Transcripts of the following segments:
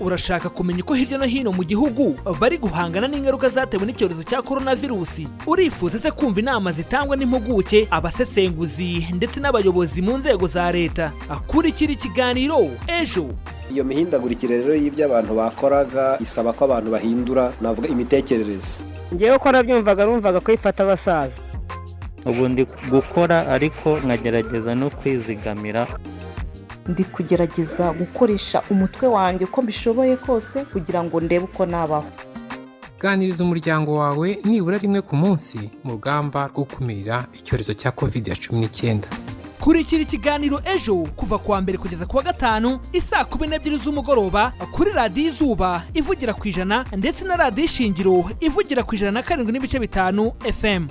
Urashaka kumenya uko hirya no hino mu gihugu bari guhangana n'ingaruka zatewe n'icyorezo cya korona virusi? Urifuza se kumva inama zitangwa n'impuguke, abasesenguzi ndetse n'abayobozi mu nzego za leta? Kurikira ikiganiro Ejo. Iyo mihindagurikire rero y'ibyo abantu bakoraga isaba ko abantu bahindura, navuga, imitekerereze. Ngewe ko nabyumvaga, numvaga ko ifata abasaza. Ubu ndi gukora ariko nkagerageza no kwizigamira. Ndi kugerageza gukoresha umutwe wanjye uko mbishoboye kose kugira ngo ndebe uko nabaho. Ganiriza umuryango wawe nibura rimwe ku munsi mu rugamba rwo gukumira icyorezo cya COVID-19. Kurikira ikiganiro Ejo kuva kuwa mbere kugeza kuwa gatanu isaa 12 z'umugoroba kuri Radiyo Izuba ivugira ku 100 ndetse na Radiyo Ishingiro ivugira ku 107.5 FM.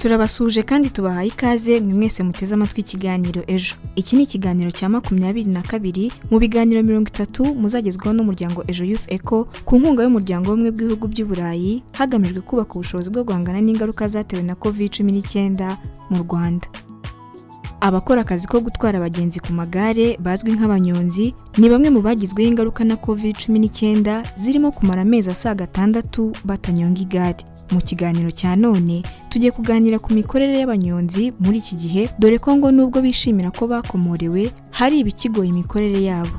Turabasuhuje kandi tubahaye ikaze mwe mwese muteze amatwi ikiganiro Ejo. Iki ni ikiganiro cya 22 mu biganiro 30 muzagezwaho n'umuryango Ejo Youth Eco ku nkunga y'Umuryango w'Ubumwe bw'Ibihugu by'Uburayi, hagamijwe kubaka ubushobozi bwo guhangana n'ingaruka zatewe na COVID-19 mu Rwanda. Abakora akazi ko gutwara abagenzi ku magare bazwi nk'abanyonzi ni bamwe mu bagizweho ingaruka na COVID-19, zirimo kumara amezi asaga 6 batanyonga igare. Mu kiganiro cya none tugiye kuganira ku mikorere y'abanyonzi muri iki gihe, dore ko ngo nubwo bishimira ko bakomorewe, hari ibikigoye imikorere yabo.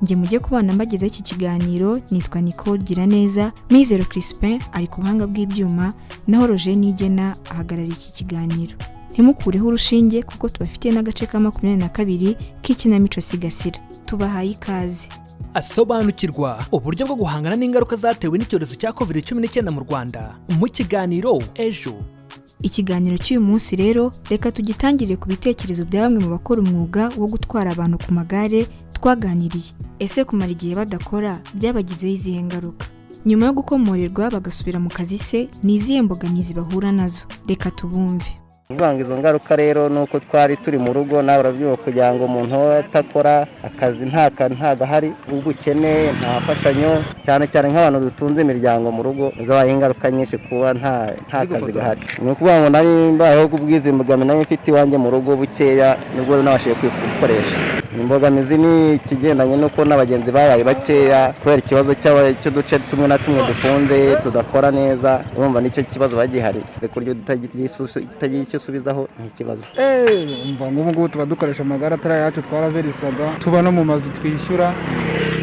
Njye mujye kubana mbagezaho iki kiganiro nitwa Nicole Giraneza. Mizero Crispin ari ku buhanga bw'ibyuma, naho Roger Nigena ahagarariye iki kiganiro. Ntimukureho urushinge kuko tubafitiye n'agace ka 22 k'ikinamico Sigasira. Tubahaye ikaze. Asobanukirwa uburyo bwo guhangana n'ingaruka zatewe n'icyorezo cya COVID-19 mu Rwanda mu kiganiro Ejo. Ikiganiro cy'uyu munsi rero reka tugitangire ku bitekerezo bya bamwe mu bakora umwuga wo gutwara abantu ku magare twaganiriye. Ese kumara igihe badakora byabagizeho izihe ngaruka? Nyuma yo gukomorerwa bagasubira mu kazi se, ni izihe mbogamizi bahura nazo? Reka tubumve. Kuvuga izo ngaruka rero ni uko twari turi mu rugo, nawe urabyuka kugira ngo umuntu atakora akazi ntagahari, ubukene, nta mfashanyo, cyane cyane nk'abantu dutunze imiryango mu rugo, zabaye ingaruka nyinshi kuba nta kazi gahari. Ni ukuvuga ngo nari mbayeho kubw'izimbogamizi nari mfite iwanjye mu rugo bukeya, nibwo nabashije gukoresha. Imbogamizi ni ikigendanye n'uko n'abagenzi babaye bakeya kubera ikibazo cy'uduce tumwe na tumwe dufunze tudakora neza, urumva nicyo kibazo bagihari, ku buryo utagira icyo usubizaho ni ikibazo. Nk'ubu ngubu tuba dukoresha amagare atari ayacu, twaraverisaga, tuba no mu mazu twishyura,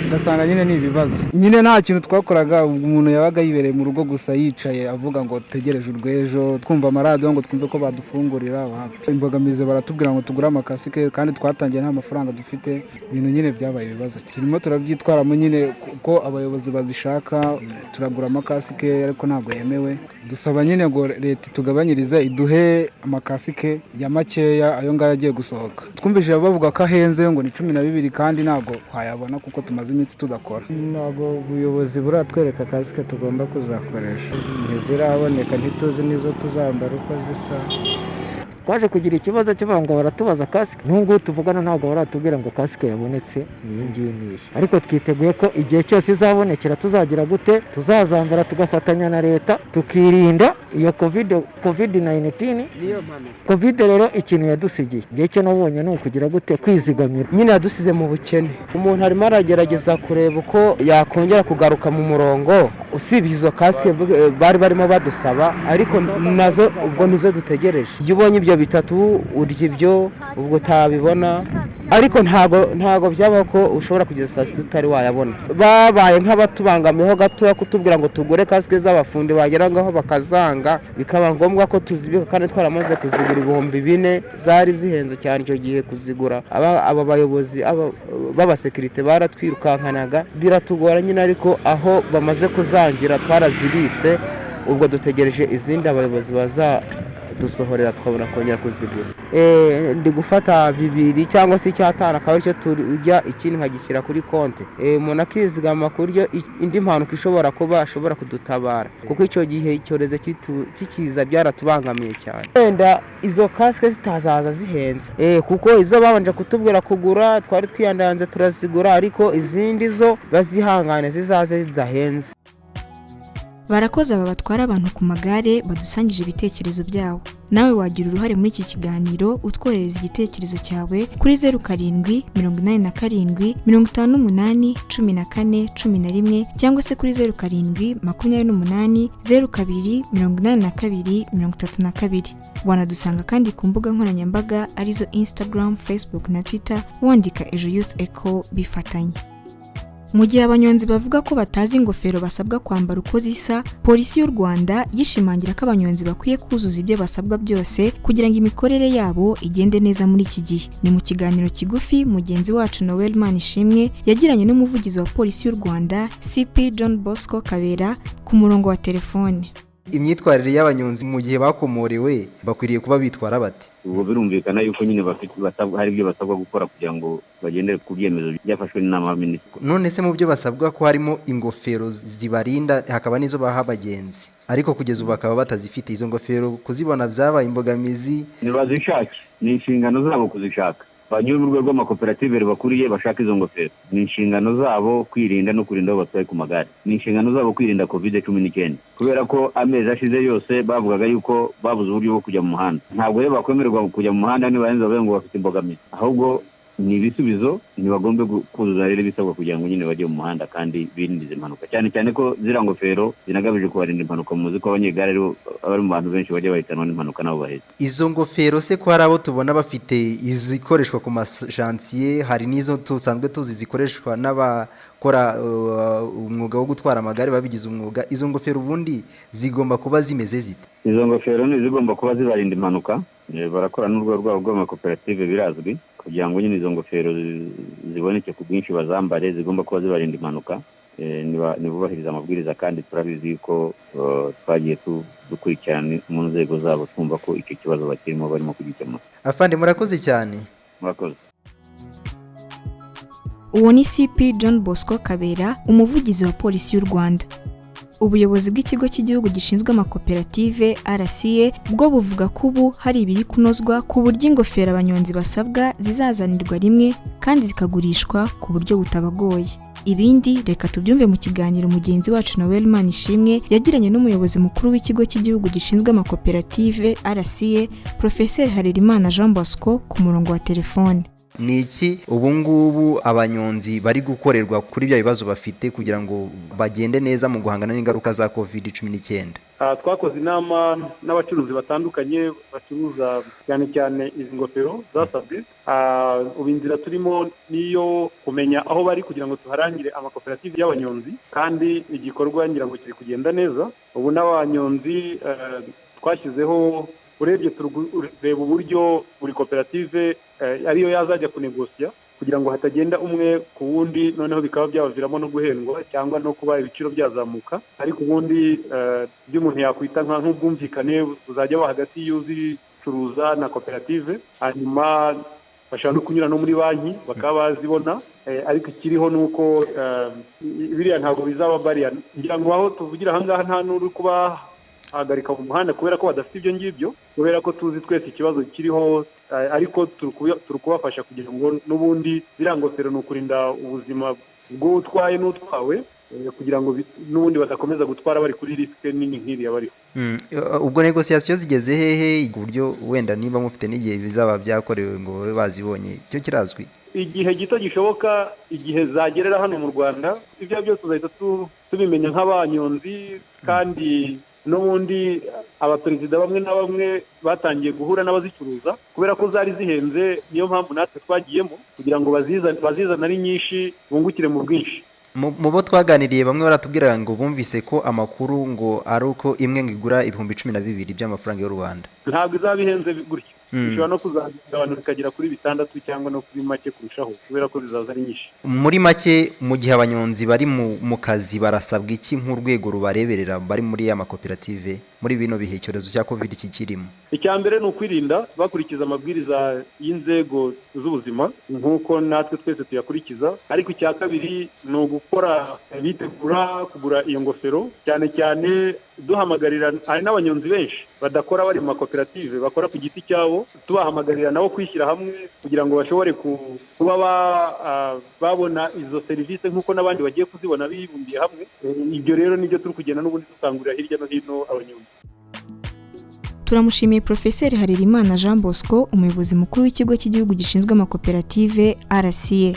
ugasanga nyine ni ibibazo. Nyine nta kintu twakoraga, umuntu yabaga yibereye mu rugo gusa yicaye avuga ngo tegereje urw'ejo, twumva amaradiyo ngo twumve ko badufungurira. Imbogamizi, baratubwira ngo tugure amakasike kandi twatangiye nta mafaranga dufite. Ibintu nyine byabaye ibibazo, turimo turabyitwaramo nyine kuko abayobozi babishaka. Turagura amakasike ariko ntabwo yemewe. Dusaba nyine ngo leta itugabanyirize, iduhe amakasike ya makeya, ayo ngayo agiye gusohoka. Twumvise bavuga ko ahenze ngo ni 12, kandi ntabwo twayabona kuko tumaze iminsi tudakora. Ntabwo ubuyobozi buratwereka kasike tugomba kuzakoresha, ntiziraboneka, ntituzi n'izo tuzambara uko zisa. Twaje kugira ikibazo kivuga ngo baratubaza kasike, n'ubwo tuvugana ntabwo baratubwira ngo kasike yabonetse iyi ngiyi n'iyi, ariko twiteguye ko igihe cyose izabonekera tuzagira gute, tuzazambara, tugafatanya na leta, tukirinda iyo COVID-19. Covid rero ikintu yadusigiye, igihe cyo nabonye ni ukugira gute, kwizigamira. Nyine yadusize mu bukene, umuntu arimo aragerageza kureba uko yakongera kugaruka mu murongo, usibye izo kasike bari barimo badusaba, ariko nazo ubwo nizo dutegereje. Iyo ubonye ibyo bitatu urya ibyo, ubwo utabibona, ariko ntago byabaho ko ushobora kugeza saa sita utari wayabona. Babaye nk'abatubangamiyeho gatoya kutubwira ngo tugure kasike z'abafundi, bagera ngaho bakazanga, bikaba ngombwa ko tuzibika kandi twaramaze kuzigura 4000. Zari zihenze cyane icyo gihe kuzigura. Aba bayobozi b'abasekirite baratwirukankanaga, biratugora nyine, ariko aho bamaze kuzangira twarazibitse, ubwo dutegereje izindi abayobozi baza dusohorera tukabona kongera kuzigura. Ndi gufata 2 cyangwa se 5 akaba aricyo turya, ikindi nkagishyira kuri konti, umuntu akizigama ku buryo indi mpanuka ishobora kuba ashobora kudutabara, kuko icyo gihe icyorezo kikiza byaratubangamiye cyane. Wenda izo kasike zitazaza zihenze, kuko izo babanje kutubwira kugura twari twiyandanze turazigura, ariko izindi zo bazihangane zizaze zidahenze. Barakoze aba batwara abantu ku magare badusangije ibitekerezo byabo. Nawe wagira uruhare muri iki kiganiro utwohereza igitekerezo cyawe kuri 0787581411 cyangwa se kuri 0728028232. Wanadusanga kandi ku mbuga nkoranyambaga arizo Instagram, Facebook na Twitter, wandika Ejo Youth Echo bifatanye. Mu gihe abanyonzi bavuga ko batazi ingofero basabwa kwambara uko zisa, Polisi y'u Rwanda yishimangira ko abanyonzi bakwiye kuzuza ibyo basabwa byose kugira ngo imikorere yabo igende neza muri iki gihe. Ni mu kiganiro kigufi mugenzi wacu Noel Manishimwe yagiranye n'umuvugizi wa Polisi y'u Rwanda, CP John Bosco Kabera, ku murongo wa telefone. Imyitwarire y'abanyonzi mu gihe bakomorewe, bakwiriye kuba bitwara bate? Ubwo birumvikana yuko nyine bafite hari ibyo basabwa gukora kugira ngo bagendere ku byemezo byafashwe n'inama y'abaminisitiri. None se mu byo basabwa ko harimo ingofero zibarinda, hakaba n'izo baha abagenzi, ariko kugeza ubu bakaba batazifite, izo ngofero kuzibona byabaye imbogamizi? Ntibazishake, ni inshingano zabo kuzishaka. Banyura mu rwego rw'amakoperative bakuriye bashaka izo ngofero. Ni inshingano zabo kwirinda no kurinda abo batwaye ku magare. Ni inshingano zabo kwirinda COVID-19, kubera ko amezi ashize yose bavugaga yuko babuze uburyo bwo kujya mu muhanda. Ntabwo rero bakwemererwa kujya mu muhanda nibarenza bavuge ngo bafite imbogamizi, ahubwo ni ibisubizo, ntibagombe kuzuza rero ibisabwa kugira ngo nyine bajye mu muhanda kandi birinde izi mpanuka, cyane cyane ko ziriya ngofero zinagamije kubarinda impanuka. Muzi ko abanyegare aribo bari mu bantu benshi bajya bahitanwa n'impanuka nabo bahetse. Izo ngofero se ko hari abo tubona bafite izikoreshwa ku mashansiye, hari n'izo dusanzwe tuzi zikoreshwa n'abakora umwuga wo gutwara amagare babigize umwuga, izo ngofero ubundi zigomba kuba zimeze zite? Izo ngofero ni izigomba kuba zibarinda impanuka. Barakora n'urwego rwabo rw'amakoperative, birazwi, kugira ngo nyine izo ngofero ziboneke ku bwinshi, bazambare, zigomba kuba zibarinda impanuka. Ntibubahiriza amabwiriza, kandi turabizi ko twagiye dukurikirana mu nzego zabo, twumva ko icyo kibazo bakirimo, barimo kugikemura. Afande, murakoze cyane. Murakoze. Uwo ni CP John Bosco Kabera, umuvugizi wa Polisi y'u Rwanda. Ubuyobozi bw'ikigo cy'igihugu gishinzwe amakoperative, RCA, bwo buvuga ko ubu hari ibiri kunozwa ku buryo ingofero abanyonzi basabwa zizazanirwa rimwe kandi zikagurishwa ku buryo butabagoye. Ibindi reka tubyumve mu kiganiro mugenzi wacu Noel Manishimwe yagiranye n'umuyobozi mukuru w'ikigo cy'igihugu gishinzwe amakoperative, RCA, Professeur Harerimana Jean Bosco, ku murongo wa telefone. Ni iki ubu ngubu abanyonzi bari gukorerwa kuri bya bibazo bafite kugira ngo bagende neza mu guhangana n'ingaruka za COVID-19? Twakoze inama n'abacuruzi batandukanye bacuruza cyane cyane izi ngofero zasabwe. Ubu inzira turimo niyo kumenya aho bari kugira ngo tuharangire amakoperative y'abanyonzi, kandi igikorwa ngira ngo kiri kugenda neza. Ubu n'abanyonzi twashyizeho, urebye tureba uburyo buri koperative ariyo yazajya kunegosiya kugira ngo hatagenda umwe ku wundi, noneho bikaba byabaviramo no guhendwa cyangwa no kuba ibiciro byazamuka. Ariko ubundi ibyo umuntu yakwita nk'ubwumvikane buzajya buba hagati y'uzicuruza na koperative, hanyuma bashobora no kunyura no muri banki bakaba bazibona. Ariko ikiriho ni uko biriya ntabwo bizaba bariya. Ngira ngo aho tuvugira aha ngaha nta n'uri kuba hagarika mu muhanda kubera ko badafite ibyo ngibyo, kubera ko tuzi twese ikibazo kiriho, ariko turi kubafasha kugira ngo n'ubundi ziriya ngofero ni ukurinda ubuzima bw'utwaye n'utwawe, kugira ngo n'ubundi badakomeza gutwara bari kuri risike nini nk'iriya bariho. Ubwo negosiyasiyo zigeze hehe, ku buryo wenda niba mufite n'igihe bizaba byakorewe ngo babe bazibonye, cyo kirazwi? Igihe gito gishoboka, igihe zagerera hano mu Rwanda, ibyo byose tuzahita tubimenya nk'abanyonzi. Kandi n'ubundi abaperezida bamwe na bamwe batangiye guhura n'abazicuruza kubera ko zari zihenze, niyo mpamvu natwe twagiyemo kugira ngo bazizane ari nyinshi, bungukire mu bwinshi. Mu bo twaganiriye bamwe baratubwira ngo bumvise ko amakuru ngo ari uko imwe ngo igura 12,000 by'amafaranga y'u Rwanda. Ntabwo izaba ihenze gutyo, bishobora no kuzagabanuka ikagera kuri 6 cyangwa no kuri make kurushaho, kubera ko zizaza ari nyinshi. Muri make, mu gihe abanyonzi bari mu kazi, barasabwa iki nk'urwego rubareberera bari muri ya makoperative muri muri bino bihe icyorezo cya covid kikirimo? Icya mbere ni ukwirinda bakurikiza amabwiriza y'inzego z'ubuzima nk'uko natwe twese tuyakurikiza. Ariko icya kabiri ni ugukora bitegura kugura iyo ngofero, cyane cyane duhamagarira hari n'abanyonzi benshi badakora bari mu makoperative, bakora ku giti cyabo, tubahamagarira nabo kwishyira hamwe kugira ngo bashobore kuba babona izo serivisi nk'uko n'abandi bagiye kuzibona bibumbiye hamwe. Ibyo rero nibyo turi kugenda n'ubundi dukangurira hirya no hino abanyonzi. Turamushimiye Profeseri Harerimana Jean Bosco, umuyobozi mukuru w'ikigo cy'igihugu gishinzwe amakoperative RCA.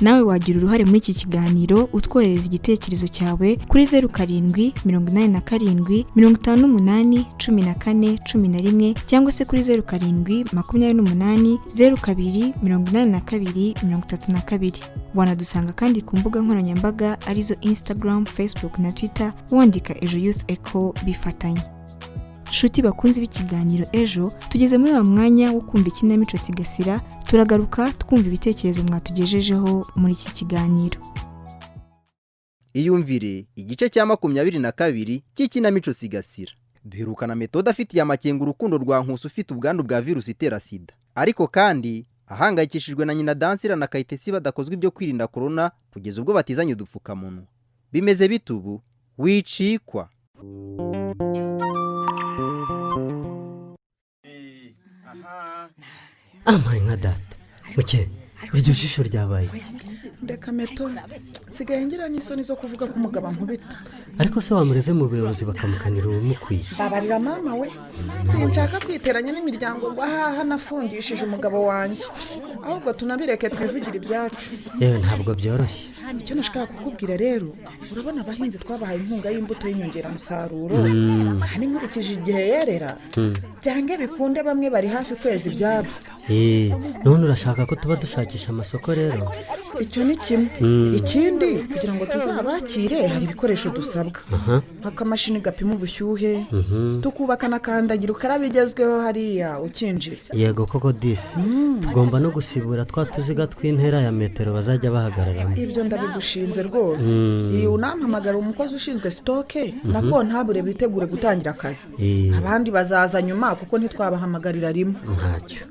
Nawe wagira uruhare muri iki kiganiro utwohereza igitekerezo cyawe kuri 07 87 58 14 11 cyangwa se kuri 07 28 02 82 32. Wanadusanga kandi ku mbuga nkoranyambaga arizo Instagram, Facebook na Twitter, wandika Ejo Youth Echo bifatanye. Nshuti bakunze b'ikiganiro Ejo, tugeze muri wa mwanya wo kumva ikinamico Sigasira. Turagaruka twumva ibitekerezo mwatugejejeho muri iki kiganiro. Iyumvire igice cya 22 cy'ikinamico Sigasira. Duherukana Metode afitiye amakenga urukundo rwa Nkusi ufite ubwandu bwa virusi itera sida, ariko kandi ahangayikishijwe na nyina Dansira na Kayitesi badakozwe ibyo kwirinda korona kugeza ubwo batizanye udupfukamunwa. Bimeze bite ubu? Wicikwa. Amaye nka data muke, iryo jisho ryabaye. Ndeka Meto, nsigaye ngira n'isoni zo kuvuga ko umugabo ankubita. Ariko se wamureze mu buyobozi bakamukanira ubumukwiye? Babarira mama we, sinshaka kwiteranya n'imiryango ngo ahaha nafungishije umugabo wanjye, ahubwo tunabireke twivugire ibyacu. Yewe ntabwo byoroshye. Icyo nashaka kukubwira rero, urabona abahinzi twabahaye inkunga y'imbuto y'inyongeramusaruro, kandi nkurikije igihe yerera, byange bikunde bamwe bari hafi kweza ibyabo. None urashaka ko tuba dushakisha amasoko rero? Icyo ni kimwe. Ikindi kugira ngo tuzabakire hari ibikoresho dusabwa, nk'akamashini gapima ubushyuhe, tukubaka na kandagira ukarabe igezweho hariya ukinjira. Yego koko disi, tugomba no gusibura twa tuziga tw'intera ya metero bazajya bahagararamo. Ibyo ndabigushinze rwose. Iyo unampamagara umukozi ushinzwe sitoke na kontabure bitegure gutangira akazi, abandi bazaza nyuma kuko ntitwabahamagarira rimwe. Ntacyo.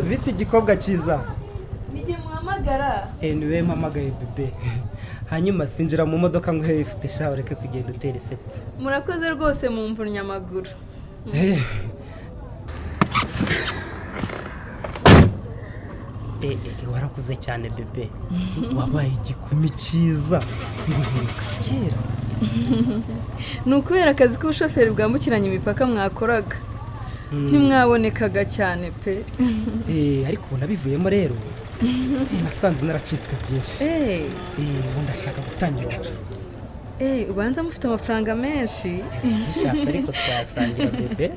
Bita igikobwa cyiza. Nijye muhamagara. Niwe mpamagaye bebe. Hanyuma sinjira mu modoka ngo ifite shaho, reke kugenda utera iseko. Murakoze rwose mumvunnye amaguru. Warakuze cyane bebe, wabaye igikumi cyiza nguheruka kera. Ni ukubera akazi k'ubushoferi bwambukiranya imipaka mwakoraga, ntimwabonekaga cyane pe. Ariko ubu nabivuyemo rero, nasanze naracitswe byinshi. Ubu ndashaka gutangira ubucuruzi. Ubanza mufite amafaranga menshi. Bishatse ariko twayasangira bebe,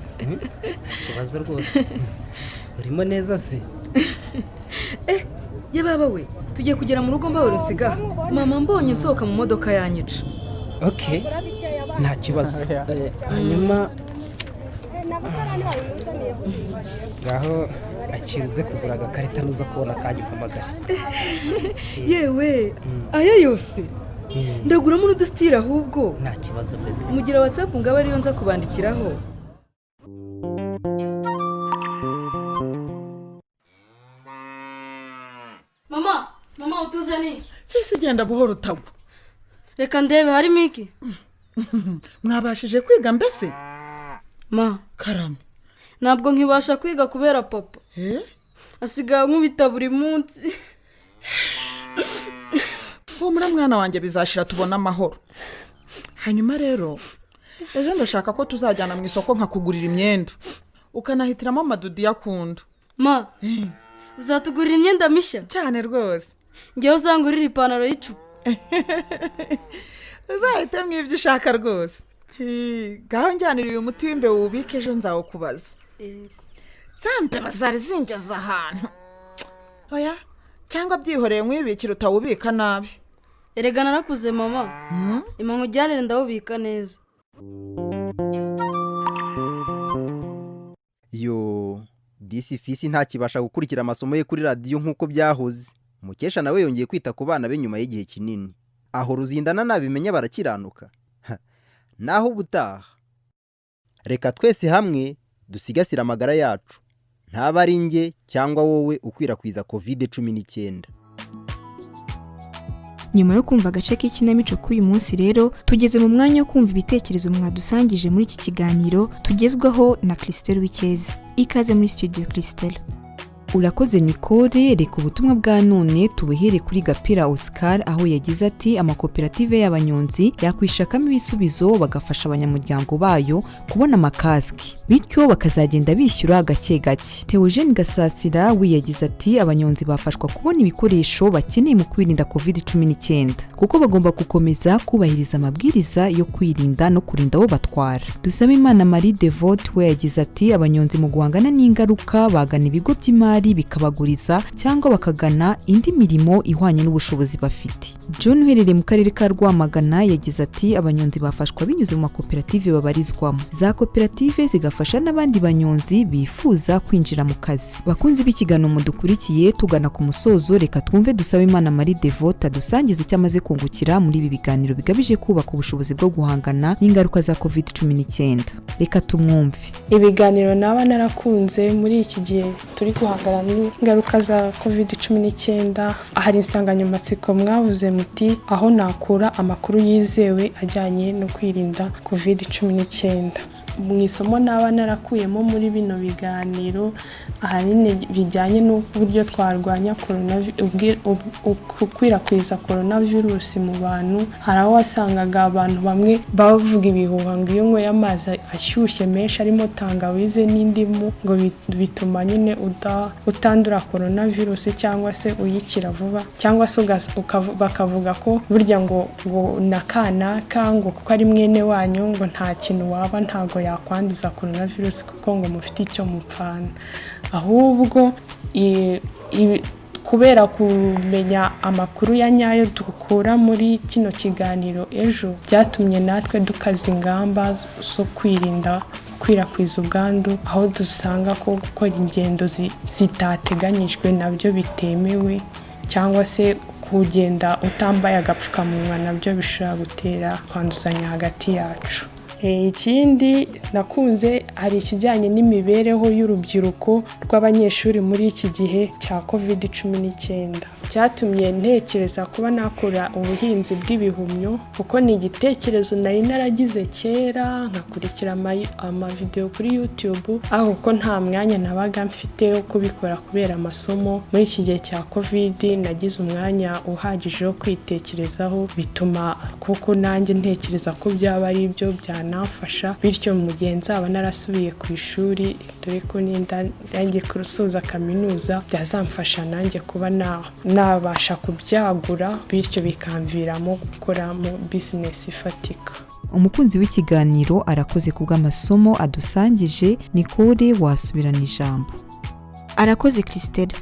nta kibazo rwose. Urimo neza se? Yababa we, tugiye kugera mu rugo mbahora unsigaho. Mama mbonye nsohoka mu modoka yanyica. Okay, nta kibazo. Hanyuma ngaho akiruze kugura agakarita nuza kubona akanya umpamagara. Yewe, aya yose ndaguramo n'udusitira ahubwo. Nta kibazo bebe. Mugira WhatsApp ngaba ariyo nza kubandikiraho. Mama, mama utuzaniye. Fisi genda buhoro utagwa. Reka ndebe harimo iki? Mwabashije kwiga mbese? Ma, karame. Ntabwo nkibasha kwiga kubera papa. Asigaye nkubita buri munsi. Humura mwana wanjye bizashira tubona amahoro. Hanyuma rero ejo ndashaka ko tuzajyana mu isoko nkakugurira imyenda, ukanahitiramo amadudi yakunda. Ma, uzatugurira imyenda mishya? Cyane rwose. Ngewe uzangurira ipantaro y'icupa. Uzahitemo ibyo ushaka rwose. Ngaho njyanira uyu muti w'imbeho wubike ejo nzawukubaza. Za mbeba zari zingeze ahantu. Oya, cyangwa byihoreye nkwibikira utawubika nabi. Erega narakuze mama. Impa nkujyanire ndawubika neza. Yo, Disi Fisi ntakibasha gukurikira amasomo ye kuri radiyo nk'uko byahoze. Mukesha nawe yongeye kwita ku bana be nyuma y'igihe kinini. Aho Ruzindana nabimenya barakiranuka. Ha, naho ubutaha. Reka twese hamwe dusigasire amagara yacu, ntaba ari njye cyangwa wowe ukwirakwiza COVID-19. Nyuma yo kumva agace k'ikinamico k'uyu munsi rero, tugeze mu mwanya wo kumva ibitekerezo mwadusangije muri iki kiganiro tugezwaho na Christelle Wikeza. Ikaze muri studio, Christelle. Urakoze Nicole. Reka ubutumwa bwa none tubuhere kuri Gapira Oscar, aho yagize ati: "Amakoperative y'abanyonzi yakwishakamo ibisubizo, bagafasha abanyamuryango bayo kubona amakasike, bityo bakazagenda bishyura gake gake." Theogene Gasasira we yagize ati: "Abanyonzi bafashwa kubona ibikoresho bakeneye mu kwirinda COVID-19, kuko bagomba gukomeza kubahiriza amabwiriza yo kwirinda no kurinda abo batwara." Dusabimana Marie Devote we yagize ati: "Abanyonzi mu guhangana n'ingaruka bagana ibigo by'imari bikabaguriza, cyangwa bakagana indi mirimo ihwanye n'ubushobozi bafite." John uherereye mu karere ka Rwamagana yagize ati: "Abanyonzi bafashwa binyuze mu makoperative babarizwamo, za koperative zigafasha n'abandi banyonzi bifuza kwinjira mu kazi." Bakunzi b'ikiganiro mudukurikiye, tugana ku musozo, reka twumve Dusabimana Marie Devote adusangiza icyo amaze kungukira muri ibi biganiro bigamije kubaka ubushobozi bwo guhangana n'ingaruka za COVID-19. Reka tumwumve. Ibiganiro naba narakunze muri iki gihe turi guhangana n'ingaruka za COVID-19, hari insanganyamatsiko mwabuze muti: "Aho nakura amakuru yizewe ajyanye no kwirinda COVID-19." Mu isomo naba narakuyemo muri bino biganiro, ahanini bijyanye n'uburyo twarwanya gukwirakwiza korona virusi mu bantu, hari aho wasangaga abantu bamwe bavuga ibihuha ngo iyo unyweye amazi ashyushye menshi arimo tangawize n'indimu, ngo bituma nyine utandura korona virusi cyangwa se uyikira vuba, cyangwa se bakavuga ko burya ngo na kanaka, ngo kuko ari mwene wanyu, ngo nta kintu waba, ntabwo yakwanduza korona virusi kuko ngo mufite icyo mupfana. Ahubwo kubera kumenya amakuru ya nyayo dukura muri kino kiganiro ejo, byatumye natwe dukaza ingamba zo kwirinda gukwirakwiza ubwandu, aho dusanga ko gukora ingendo zitateganyijwe nabyo bitemewe, cyangwa se kugenda utambaye agapfukamunwa nabyo bishobora gutera kwanduzanya hagati yacu. Ikindi nakunze, hari ikijyanye n'imibereho y'urubyiruko rw'abanyeshuri muri iki gihe cya COVID-19. Cyatumye ntekereza kuba nakora ubuhinzi bw'ibihumyo, kuko ni igitekerezo nari naragize kera, nkakurikira amavidewo kuri YouTube, aho kuko nta mwanya nabaga mfite wo kubikora kubera amasomo. Muri iki gihe cya COVID nagize umwanya uhagije wo kwitekerezaho, bituma kuko nanjye ntekereza ko byaba ari ibyo byanamfasha, bityo mu gihe nzaba narasubiye ku ishuri, dore ko ninda nanjye kurusoza kaminuza, byazamfasha nanjye kuba nabasha kubyagura, bityo bikamviramo gukoramo bizinesi ifatika. Umukunzi w'ikiganiro arakoze kubw'amasomo adusangije. Nicole, wasubirana ijambo. Arakoze Christelle.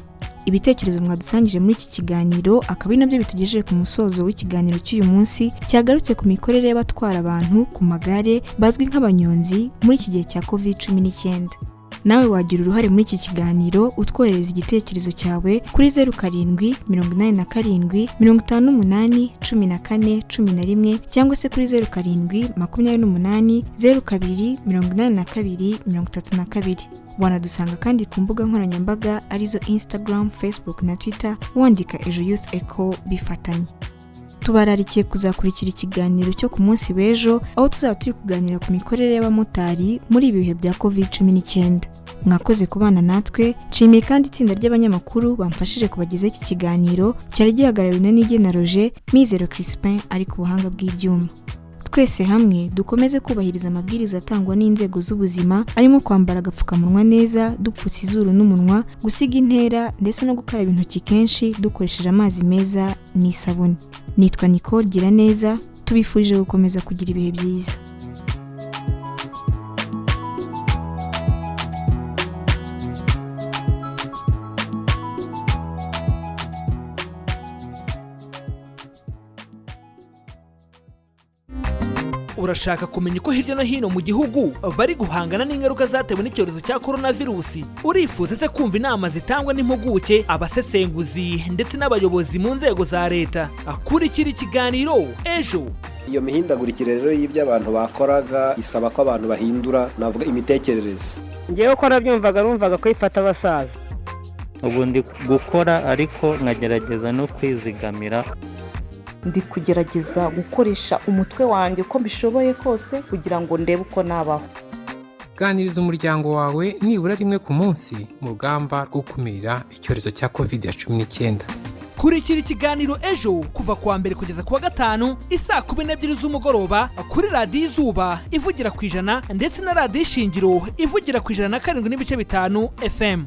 Ibitekerezo mwadusangije muri iki kiganiro akaba ari nabyo bitugejeje ku musozo w'ikiganiro cy'uyu munsi cyagarutse ku mikorere y'abatwara abantu ku magare bazwi nk'abanyonzi muri iki gihe cya COVID-19. Nawe wagira uruhare muri iki kiganiro utwohereza igitekerezo cyawe kuri 0787581411, cyangwa se kuri 0728028232. Wanadusanga kandi ku mbuga nkoranyambaga arizo Instagram, Facebook na Twitter, wandika Ejo Youth Echo bifatanye. Tubararikiye kuzakurikira ikiganiro cyo ku munsi w'ejo, aho tuzaba turi kuganira ku mikorere y'abamotari muri ibi bihe bya COVID-19. Mwakoze kubana natwe. Nshimiye kandi itsinda ry'abanyamakuru bamfashije kubagezaho iki kiganiro cyari gihagarariwe na Nigena Roger, Mizero Crispin ari ku buhanga bw'ibyuma. Twese hamwe dukomeze kubahiriza amabwiriza atangwa n'inzego z'ubuzima, arimo kwambara agapfukamunwa neza dupfutse izuru n'umunwa, gusiga intera, ndetse no gukaraba intoki kenshi dukoresheje amazi meza n'isabune. Nitwa Nicole Giraneza, tubifurije gukomeza kugira ibihe byiza. Urashaka kumenya uko hirya no hino mu gihugu bari guhangana n'ingaruka zatewe n'icyorezo cya coronavirusi? Urifuza se kumva inama zitangwa n'impuguke, abasesenguzi ndetse n'abayobozi mu nzego za leta? Kurikira ikiganiro Ejo. Iyo mihindagurikire rero y'ibyo abantu bakoraga isaba ko abantu bahindura, navuga, imitekerereze. Ngewe ko nabyumvaga, numvaga ko ifata abasaza. Ubu ndi gukora ariko nkagerageza no kwizigamira. Ndi kugerageza gukoresha umutwe wanjye uko mbishoboye kose kugira ngo ndebe uko nabaho. Ganiriza umuryango wawe nibura rimwe ku munsi mu rugamba rwo gukumira icyorezo cya COVID-19. Kurikira ikiganiro Ejo kuva kuwa mbere kugeza kuwa gatanu isaa 12 z'umugoroba kuri Radiyo Izuba ivugira ku 100 ndetse na Radiyo Ishingiro ivugira ku 107.5 FM.